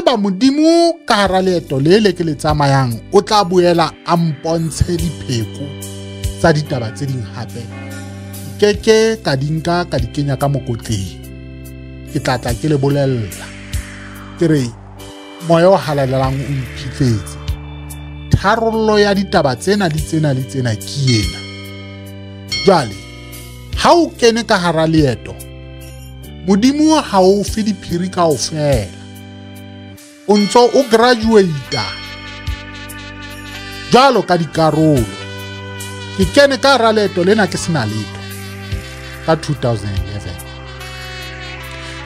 Haeba Modimo ka hara leeto le le ke le tsamayang o tla boela a mpontshe dipheko tsa ditaba tse ding hape, ke ka di nka ka di kenya ka mokotleng, ke tla tla ke le bolella ke re moya o halalelang o mphitletse tharollo ya ditaba tsena le tsena le tsena ke ena. Jwale ha o kene ka hara leeto, Modimo ha o fe diphiri kaofela, o ntso o graduate jwalo ka dikarolo. Ke kene ka hara leeto lena ke sena letho ka 2011.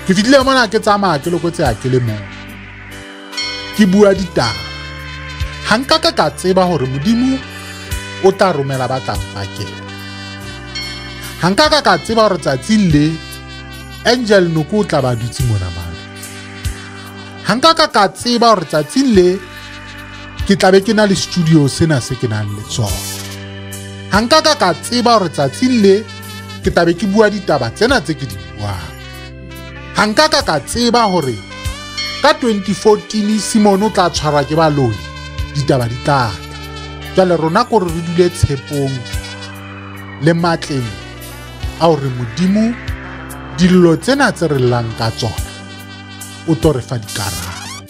Ke fihlile mona ke tsamaya ke lokotse a ke le mong, ke bua ditaba. Ha nka ka ka tseba hore Modimo o tla romela ba tla mpakela. Ha nka ka ka tseba hore tsatsing le Angel Noko o tla ba dutse mona mane. Ha nka ka ka tseba hore tsatsing le ke tla be ke na le studio sena se ke nang le tsona. Ha nka ka ka tseba hore tsatsing le ke tla be ke bua ditaba tsena tse ke di buang. Ha nka ka ka tseba hore ka 2014 Simon o tla tshwarwa ke baloi, ditaba di tla tla. Jwale rona ko re dule tshepong le matleng a hore Modimo dillo tsena tse re llang ka tsona o tlo re fa dikarabo.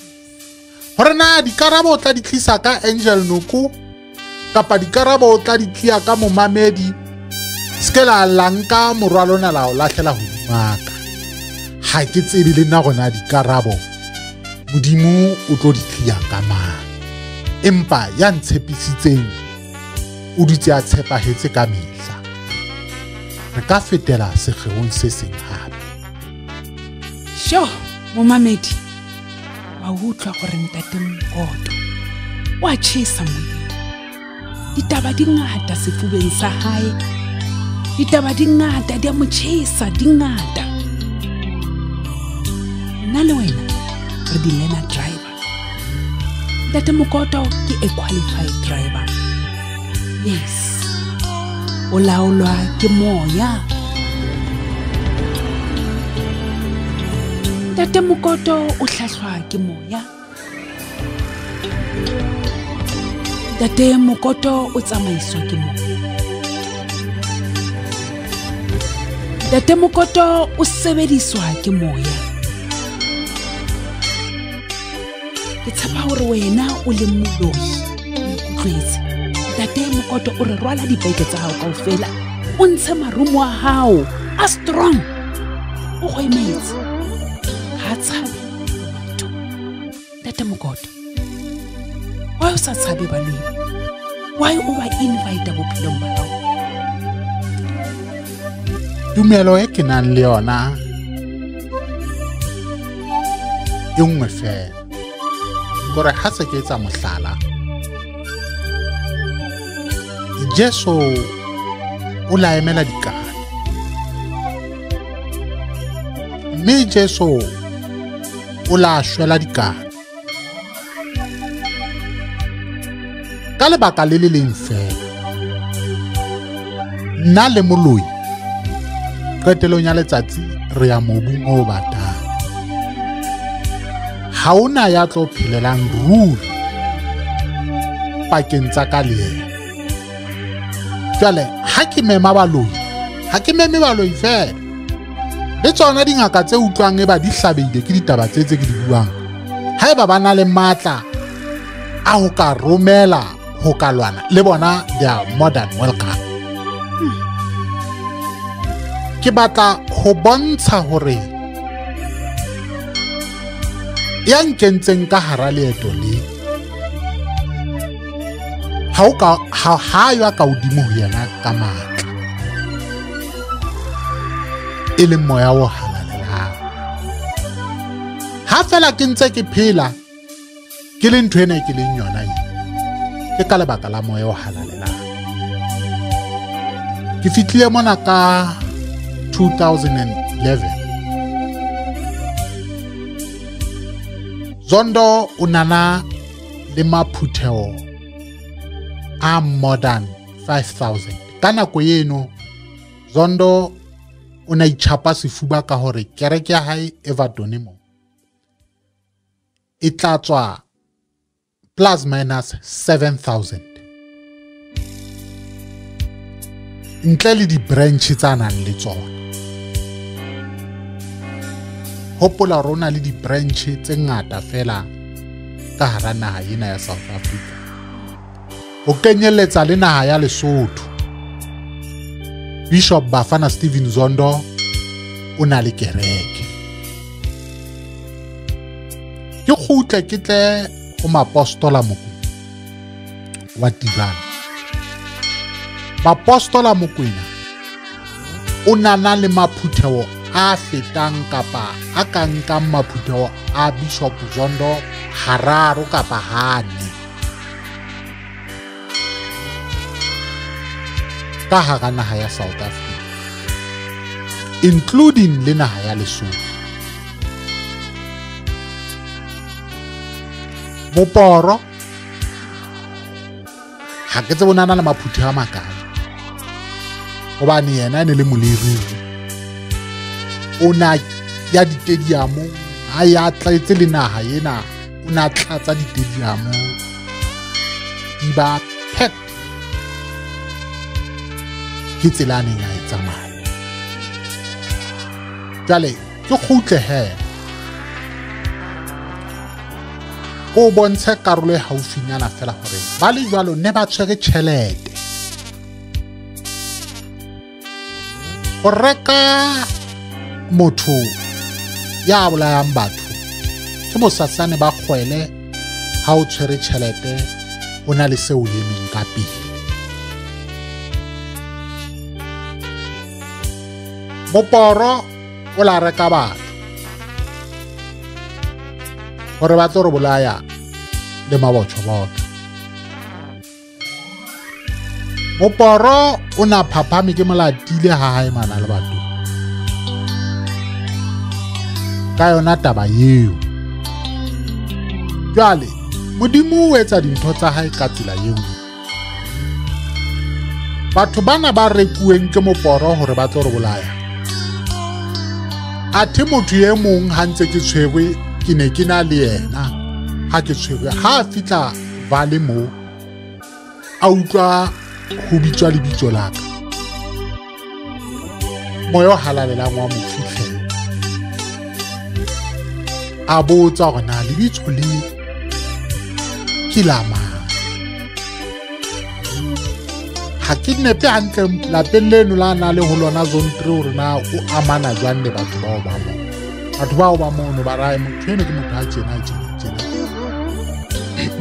Hore na dikarabo o tla di tlisa ka Angel Noko kapa dikarabo o tla di tlia ka momamedi, se ke la lanka morwalo ona la o lahlela hodima ka. Ha ke tsebe le nna gona dikarabo Modimo o tlo di tlia ka mang, empa ya ntshepisitseng o dutse a tshepahetse ka mehla. Re ka fetela sekgeong se seng hape. Sho, momamedi, wa utlwa gore ntate Mokoto o a tjhesa moyeng. Ditaba di ngata sefubeng sa hae, ditaba di ngata di a mo tjhesa, di ngata. Nna le wena re di-learner driver. Ntate Mokoto ke a qualified driver. Yes, o laolwa ke moya. Ntate Mokoto o hlahlwa ke moya. Ntate Mokoto o tsamaiswa ke moya. Ntate Mokoto o sebediswa ke moya. Ke tshepa hore wena o le moloi, o ikutlwetse. Ntate Mokoto o re rwala dibeke tsa hao kaofela, o ntshe marumo a hao a strong, o go emetse, ha tshabe letho. Ntate Mokoto, why o sa tshabe baloi? Why o ba invite bophelong ba hao? Tumelo e ke nang le yona e nngwe fela, gore ha se ke etsa mohlala, Jesu o la emela dikano, mme Jesu o la shwela dikano ka lebaka le le leng fela. Nna le moloi qetelong ya letsatsi re ya mobung o batang. Ha ona ya tlo phelelang ruri pakeng tsa ka le yena. Jwale ha ke mema baloi, ha ke meme baloi fela, le tsona dingaka tse utlwang e ba di hlabehile ke ditaba tse tse ke di buang, haeba ba na le matla a ho ka romela ho ka lwana le bona, they are more than welcome. Ke batla ho bontsha hore ya nkentseng ka hara leeto le ha o ka ha ya ka hodimo ho yena ka matla, e leng moya o halalelang. Ha fela ke ntse ke phela ke le ntho ena ke leng yona e, ke ka lebaka la moya o halalelang. Ke fihlile mona ka 2011. Zondo o nana le maphutheo a more than 5,000. Ka nako eno Zondo o na itjhapa sefuba ka hore kereke ya hae Everton mo E tla tswa plus minus 7000 ntle le di-branch tsa nang le tsona. Hopola rona le di-branch tse ngata fela ka hara naha ena ya South Africa, ho kenyelletsa le naha ya Lesotho. Bishop Bafana Stephen Zondo o na le kereke. Ke kgutle ke tle ho Mapostola Mokwena wa Tirana. Mapostola Mokwena o nana le maphutheo a fetang kapa a ka nkang maphutheo a Bishop Zondo hararo kapa hane ka hara naha ya South Africa, including le naha ya Lesotho. Moporo ha ke tsebe o nana le maphutheo a makae, hobane yena e ne le moleriri, o na ya ditediamo, ha ya tletse le naha ena, o na tlatsa ditediamo di ba packed. Ke tsela a neng a e tsamaya. Jwale ke kgutle he o bontshe karolo e haufinyana fela hore ba le jwalo ne ba tshwere tjhelete ho reka motho ya bolayang batho ke bosasane ba kgwele. Ha o tshwere tjhelete o na le seo o emeng ka pele. Moporo o la reka batho hore ba tlo re bolaya le mabotjhobotjho. Moporo o na phaphame ke molatile ha hae mana le batho ka yona taba eo. Jwale Modimo o etsa dintho tsa hae ka tsela eo. Batho bana ba rekuweng ke moporo hore ba tlo re bolaya, athe motho e mong ha ntse ke tshwerwe, ke ne ke na le yena ha ke tshwerwe, ha a fihla vale mo a utlwa ho bitswa lebitso la ka, moya o halalelang wa mo fihlela, a botsa hore na lebitso le ke la mang. Ha ke nepe hantle lapeng leno la na le ho lona zone 3 hore na o amana jwang le batho bao ba moo. Batho bao ba mono ba rae motho eno ke motho a tjena tjena tjena.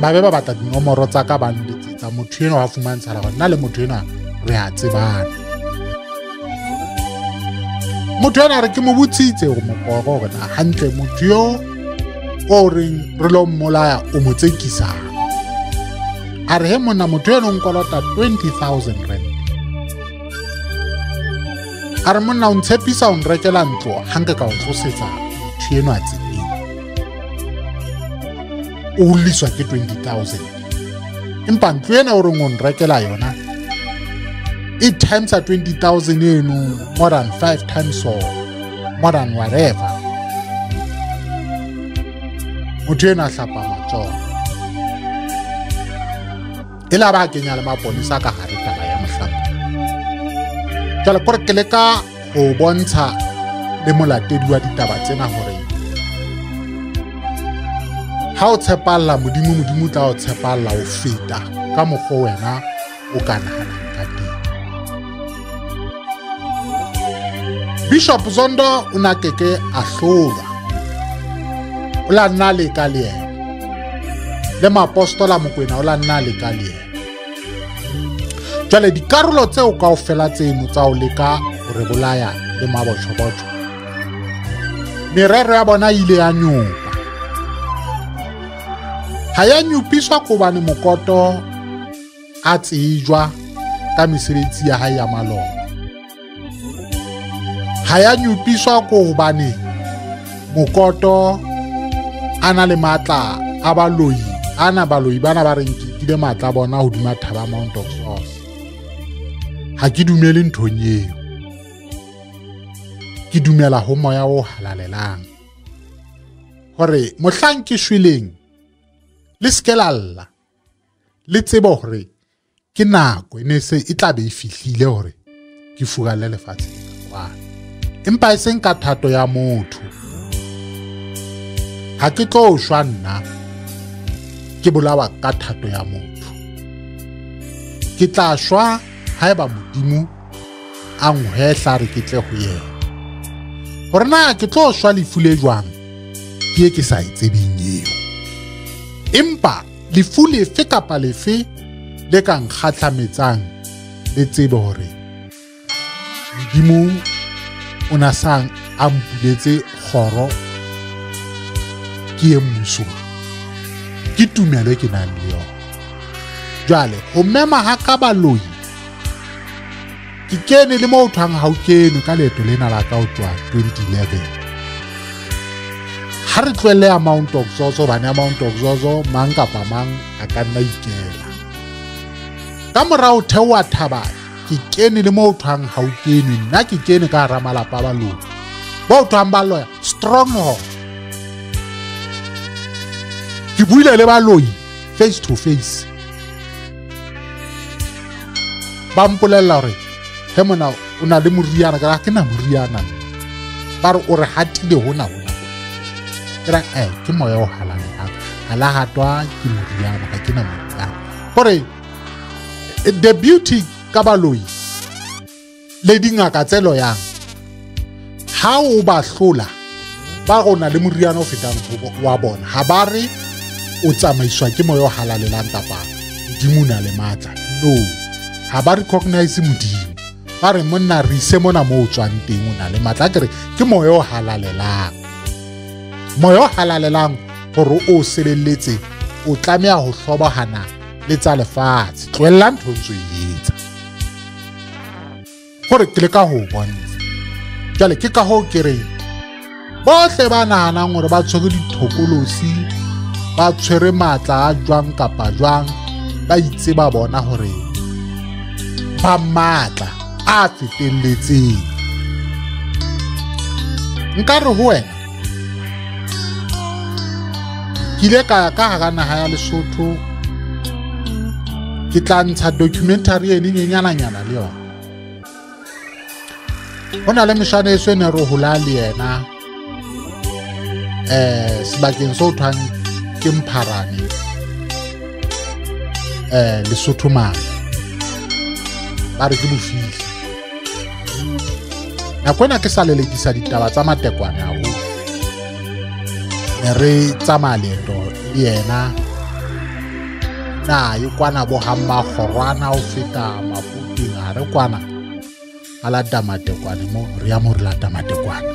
Ba be ba batla dinomoro tsa ka ba nletsetsa motho eno wa fumantshala hore nna le motho ena re a tsebana. Motho ena re ke mo botsitse hore moporo hore na hantle motho yo o reng re lo mmolaya o mo tsekisang. A re he monna motho eno o nkolota 20,000 rand. A re monna o ntshepisa o nrekela ntlo ha nka ka o tlosetsa motho eno a tseleng. O lliswa ke 20,000. Empa ntlo ena o reng o nrekela yona e times a 20,000 eno more than 5 times or more than whatever. Motho eno a hlapa matsoho. E la ba kenya le maponesa ka hare taba ya mohlapa. Jwale kore ke leka ho bontsha le molatedi wa ditaba tsena hore ha o tshepalla Modimo, Modimo o tla o tshepalla ho feta ka mokgwa wena o ka nahanang ka teng. Bishop Zondo o na keke a hlolwa, o la nna leka le yena, le Mapostola Mokwena o la nna leka le yena. Jwale dikarolo tseo kaofela tseno tsa ho leka ho re bolaya le mabotjhobotjho, merero ya bona ile ya nyopa. Ha ya nyopiswa hobane Mokoto a tsejwa ka mesebetsi ya hae ya maloba. Ha ya nyopiswa hobane Mokoto a na le matla a baloi, ana baloi bana ba reng ke kile matla bona hodima thaba Mount of Source. Ha ke dumele nthong eo. Ke dumela ho moya o halalelang Hore mohlang ke shweleng le se ke la lla, le tsebe hore ke nako e ne se e tla be e fihlile hore ke furalle lefatshe lena kwana. Empa e seng ka thato ya motho. Ha ke tlo shwa nna ke bolawa ka thato ya motho. Ke tla shwa haeba Modimo a nhwehla re ke tle ho yena. Hore na ke tlo shwa lefu le jwang ke e ke sa e tsebeng eo. Empa lefu lefe kapa lefe le ka nkgahlametsang le tsebe hore Modimo o na sang a mpuletse kgoro ke ye mmusong. Ke tumelo e ke nang le yona. Jwale ho mema ha ka baloi ke kene le mo thwang ha o kene ka leeto lena la ka ho tswa 2011. Ha re tlohelle ya Mount Oxozo, hobane ya Mount Oxozo mang kapa mang a ka nna ikela. Ka mora ho theoha thaba ke kene le mo thwang ha o kene, nna ke kene ka hara malapa a baloi. Bo thwang ba loya stronghold. Ke buile le baloi face to face. Ba mpolella hore he mona o na le moriana, ka re ha ke na moriana. Ba re o re hatile hona hona. Ke re ke moya o halalelang. Ha la hatwa ke moriana, ha ke na moriana. Hore the beauty ka baloi le dingaka tse loyang, ha o ba hlola ba rona le moriana o fetang wa bona. Ha ba re o tsamaiswa ke moya o halalelang kapa Modimo o na le matla. No, ha ba recognize Modimo. Ba re monna re ise mona mo o tswang teng o na le matla. Ke re ke moya o halalelang. Moya o halalelang hore o sebeletse o tlameha ho hlobahana le tsa lefatshe. Tlohella ntho ntso e etsa. Hore ke leka ho bontsha. Jwale ke ka hoo ke reng bohle ba nahanang hore ba tshwere dithokolosi, ba tshwere matla a jwang kapa jwang, ba itseba bona hore ba matla a fetelletseng. Nka re ho wena ke ile ka ya ka hara naha ya Lesotho, ke tla ntsha documentary e nyenyananyana le yona. Ho na le meshana eso e ne re hola le yena sebakeng se ho thwang ke Mpharane, Lesotho mane, ba re ke bofihla. Nako ena ke sa lelekisa ditaba tsa matekwane haholo. Ne re tsamaya leeto le yena na e kwana bo ha Mmakgorwana ho feta Maputeng, ha re kwana a lata matekwane mo re ya mo re lata matekwane.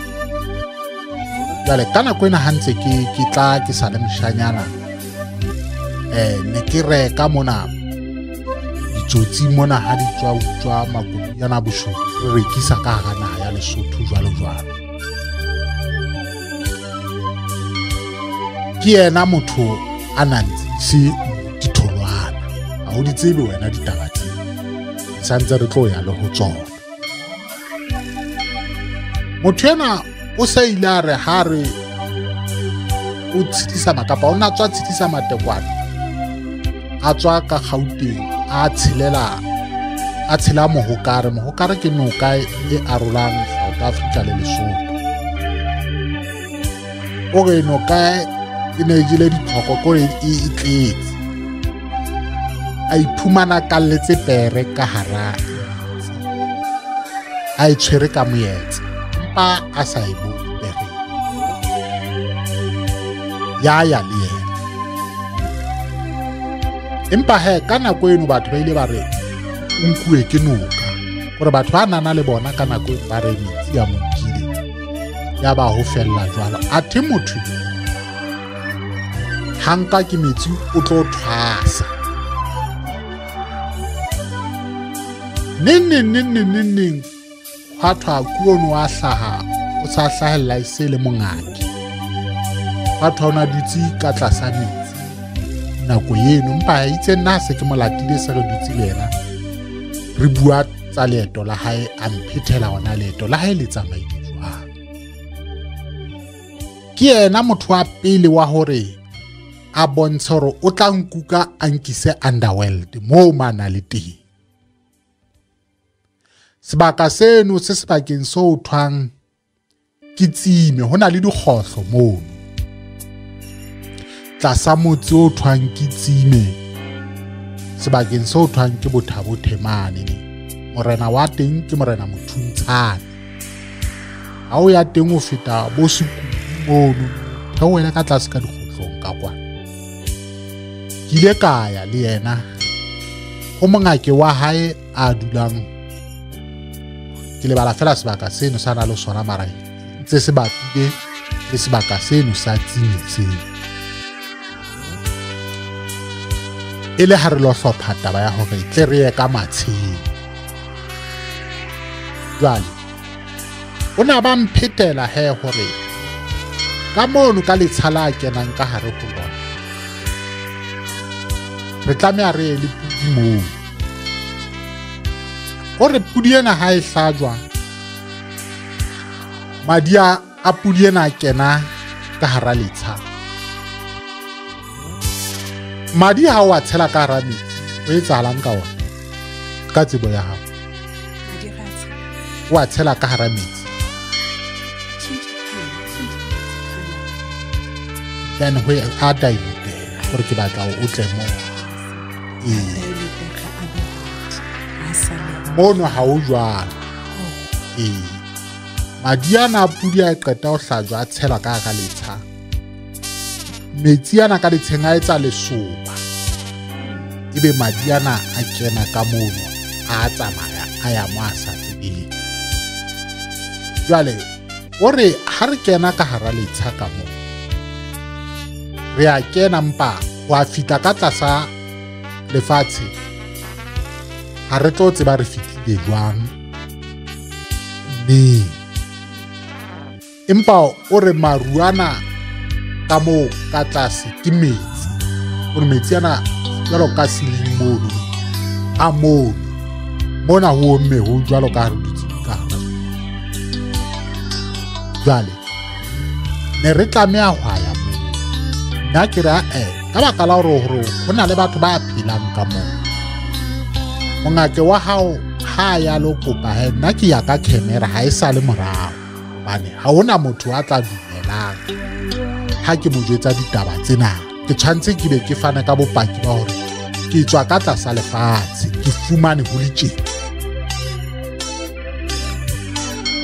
Jwale ka nako ena ha ntse ke tla ke sa le moshanyana, ne ke reka mona ditsotsi mona ha di tswa utswa makoloi ana boshodu, re rekisa ka hara naha ya Lesotho jwalo jwalo. Ke yena motho a na ntsise ditholwana, ha o di tsebe wena ditaba tseo, santse re tlo ya le ho tsona. Motho ena o sa ile a re ha re o tshedisa kapa o na tswa tshedisa matekwane, a tswa ka Gauteng a tshelela a tshela Mohokare. Mohokare ke noka e arolang South Africa le Lesotho. O re noka e ne e jele ditlhoko kore e tletse, a iphumana kalletse pere ka hara metsi, a e tshwere ka moyetsa, empa a sa e bone pere ya ya le yena. Empa he ka nako eno batho ba ile ba re o nkuwe ke noka, hore batho ba nana le bona ka nako eno ba re metsi a mo nkile, ya ba ho fella jwalo. Athe motho ha nka ke metsi o tlo thwasa. Neng neng neng neng neng neng hwa thwa kuono wa hlaha o sa hlahella e se le mongaki. Hwa thwa o na dutse ka tlasa metsi nako eno, empa itse nna se ke mo latile se re dutse le yena re bua tsa leeto la hae, a mphethela hona leeto la hae le tsamaile jwang. Ke yena motho wa pele wa hore a bontshe hore o tla nkuka a nkise underworld moo mana le teng. Sebaka seno se sebakeng so thwang ke Tsime, ho na le dikgohlo mono. Tlasa motse o thwang ke Tsime, sebakeng so thwang ke Bothabothe mane. Morena wa teng ke Morena Mothuntshane. Ha o ya teng o feta bo Sekudu mono, theohela ka tlase ka dikgohlong ka kwana. Ke ile ka ya le yena ho mongake wa hae a dulang, ke lebala fela sebaka seno sa na le sona mara ntse se bapile le sebaka seno sa Tsime seno. E le ha re lo hlopha taba ya hore tle re ye ka matsheng. Jwale o na ba mphetela he hore ka mono ka letsha la kenang ka hare ho lona re tlameha re ye le pudi moo. O re pudi ena ha e hlajwa, madi a pudi ena a kena ka hara letsha. Madi ha o a tshela ka hara metsi, ho etsahalang ka ona? Ka tsebo ya hao. O a tshela ka hara metsi. Then ho a dilute gore ke batla o tle mo. Mono ha o jwalo. Madi ana a pudi a qeta ho hlajwa a tshelwa ka hara letsha. Metsi ana ka letsheng a etsa lesoba. Ebe madi ana a kena ka mono, a tsamaya a ya mo a sa tsebeng. Jwale o re ha re kena ka hara letsha ka moo, re a kena mpa wa fihla ka tlasa lefatshe, ha re tlo tseba re fihlile jwang neng. Empa o re maru ana ka moo ka tlase ke metsi. O re metsi ana jwalo ka siling mono, a mono mona ho omme ho jwalo ka re dutse ka hara. Jwale ne re tlameha ho ya moo. Nna ke re ka baka la hore ho na le batho ba phelang ka moo. Mongake wa hao ha ya lo kopa he, nna ke ya ka camera ha e sale morao, hobane ha hona motho a tla dumelang ha ke mo jwetsa ditaba tsena. Ke tshwanetse ke be ke fane ka bopaki ba hore ke tswa ka tlasa lefatshe, ke fumane ho le tjena.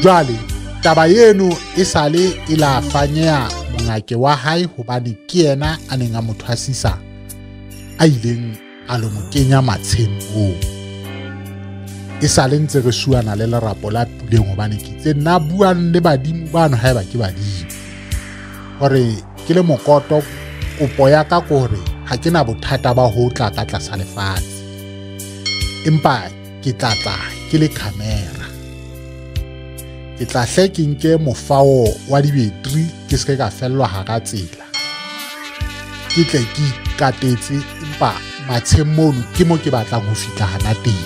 Jwale taba eno e sale e la fanyeha mongake wa hae, hobane ke yena a neng a mo thwasisa, a ileng a lo mo kenya matsheng moo. E sale ntse re suana le lerapo la Puleng, hobane ke itse nna buang le badimo bano haeba ke badimo, hore ke le mokoto. Kopo ya ka ke hore ha ke na bothata ba ho tla ka tlasa lefatshe, empa ke tla tla ke le camera. Ke tla hle ke nke mofao wa dibetri, ke se ke ka fellwa hara tsela, ke tle ke ikatetse, empa matsheng mono ke mo ke batlang ho fihla hana teng.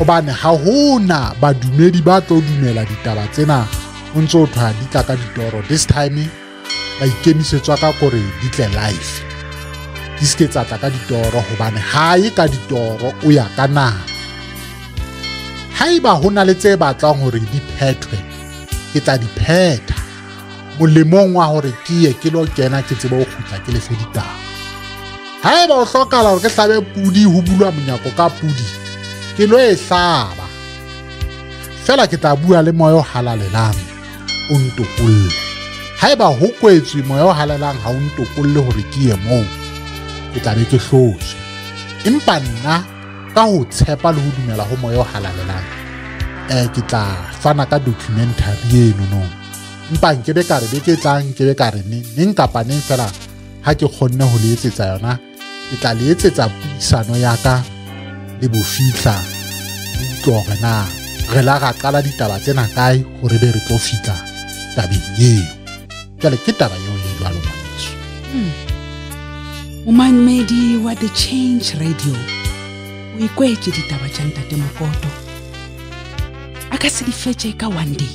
Hobane ha hona badumedi ba tlo dumela ditaba tsena, ho ntso thwa di tla ka ditoro. This time ba ikemisetswa ka kore di tle live, di se ke tsa tla ka ditoro, hobane ha e ka ditoro o ya ka naha. Haeba ho na le tse batlang hore di phethwe, ke tla di phetha molemong wa hore ke ye ke lo kena ke tsebe ho kgutla ke lefe ditaba. Haeba o hlokahala hore ke hlabe pudi, ho bulwa monyako ka pudi, ke lo e hlaba. Fela ke tla bua le moya o halalelang o ntokolle. Haeba ho kwetswe moya o halalelang ha o ntokolle hore ke ye moo, ke tla be ke hlotswe. Empa nna ka ho tshepa le ho dumela ho moya o halalelang, ke tla fana ka documentary eno no. Empa nkebe ka re beke e tlang, nkebe ka re neng kapa neng fela ha ke kgonne ho le etsetsa yona, ke tla le etsetsa puisano ya ka le bofihla, le utlwe hore na re la ra qala ditaba tsena kae hore be re tlo fihla tabeng eo. Jwale ke taba eo e jwalo ngwaneso. Momamedi wa The Change Radio, o ikwetse ditaba tša Ntate Mokoto. A ka se di fetše ka one day.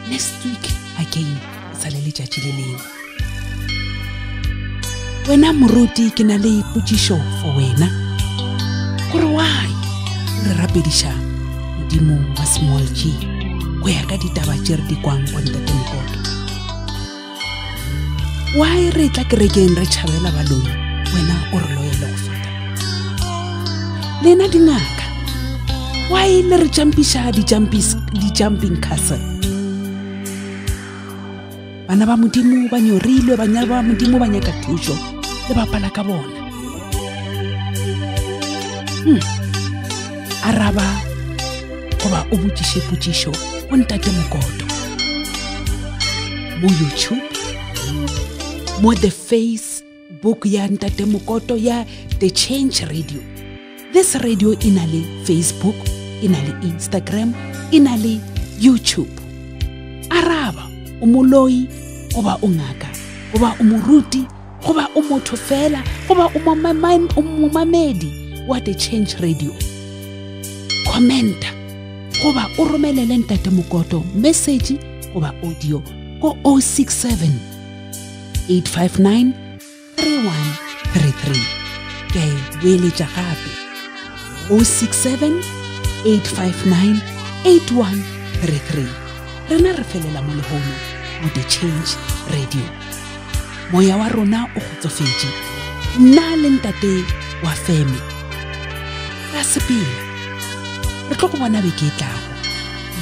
Next week Again e sa le letšatši le lengwe. Wena moruti, ke na le potšišo for wena, gore why re rapediša modimo wa small g go ya ka ditaba tše re di kwang go Ntate Mokoto? Why re tla kerekeng re tšhabela baloi, wena o re loyele go feta? Lena dingaka, why le re jampiša di-jumping castle? Bana ba Modimo ba nyorilwe, bana ba Modimo ba nyaka thušo, le bapala ka bona. Araba goba o botšiše potšišo go Ntate Mokoto mo YouTube, mo the Facebook ya Ntate Mokoto ya The Change Radio. This radio e na le Facebook, e na le Instagram, e na le YouTube. Araba, o moloi goba o ngaka goba o moruti goba o motho fela goba o momamedi wa The Change Radio? Commenta goba o romelele Ntate Mokoto message goba audio ko 067 859 3133. Ke a e boeletša gape, 067 859 8133. Rena re felela mo lehono mo The Change Radio. Moya wa rona o kgotsofetše. Nna le ntate wa feme ra sepela, re tlo go bona beke e tlago.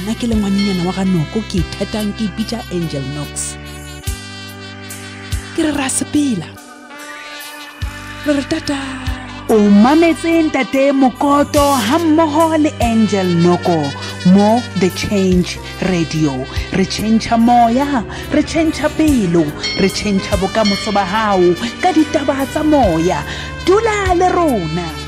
Nna ke le ngwanenyana wa ga Noko, ke ithatang ke ipitša Angel Knox. Ke re ra sepela, re re tata. O mametse Ntate Mokoto hammoho le Angel Noko mo The Change Radio. Re tšhentšha moya, re tšhentšha pelo, re tšhentšha bokamoso ba hao ka ditaba tsa moya. Dula le rona.